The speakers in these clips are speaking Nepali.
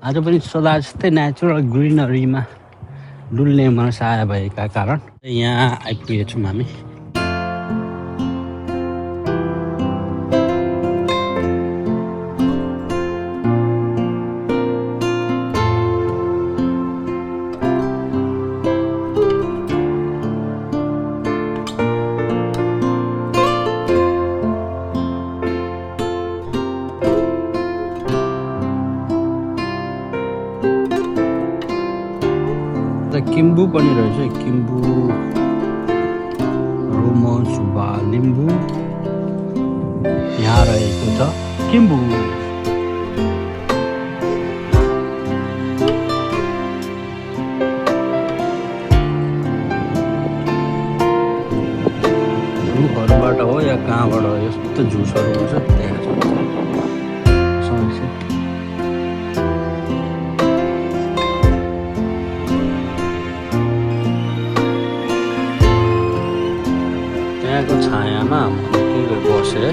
आज पनि सदा जस्तै नेचुरल ग्रिनरीमा डुल्ने मनसाय भएका कारण यहाँ आइपुगेछौँ हामी। किम्बु पनि रहेछ, किम्बु रोमो सुब्बा लिम्बू यहाँ रहेको छ किम्बु। रुखहरूबाट हो या कहाँबाट हो यस्तो जुसहरू हुन्छ त्यहाँ छ। त्यहाँको छायामा के बसे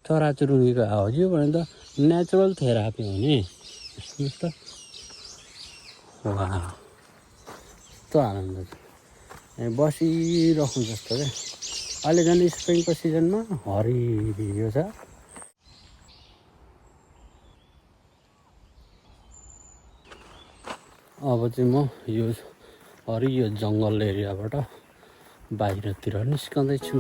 चराचुरुङ्गीको आवाज यो भने त नेचुरल थेरापी हो नि। हेर्नुहोस् त, वाह कस्तो आनन्द छ, यहाँ बसिरहँ जस्तो क्या। अहिले झन् स्प्रिङको सिजनमा हरियो छ। अब चाहिँ म यो हरियो जङ्गल एरियाबाट बाहिरतिर निस्कँदैछु।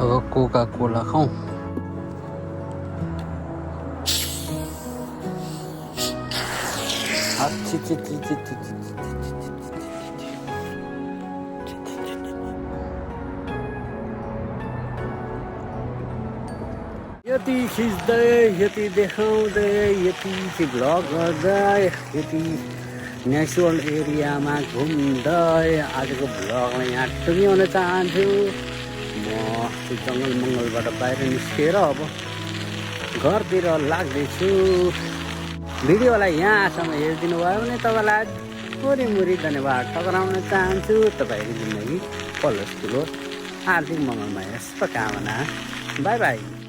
अब कोका कोला खाऊँ। यति खिच्दै, यति देखाउँदै, यति भ्लग गर्दै, यति नेचुरल एरियामा घुम्दै आजको भ्लगमा यहाँ टुङ्ग्याउन चाहन्छु। म जङ्गल मङ्गलबाट बाहिर निस्केर अब घरतिर लाग्दैछु। भिडियोलाई यहाँसम्म हेरिदिनु भयो भने तपाईँलाई थोरै धन्यवाद टक्राउन चाहन्छु। तपाईँको जिन्दगी फलोस् ठुलो आर्थिक मङ्गलमय शुभकामना। By by.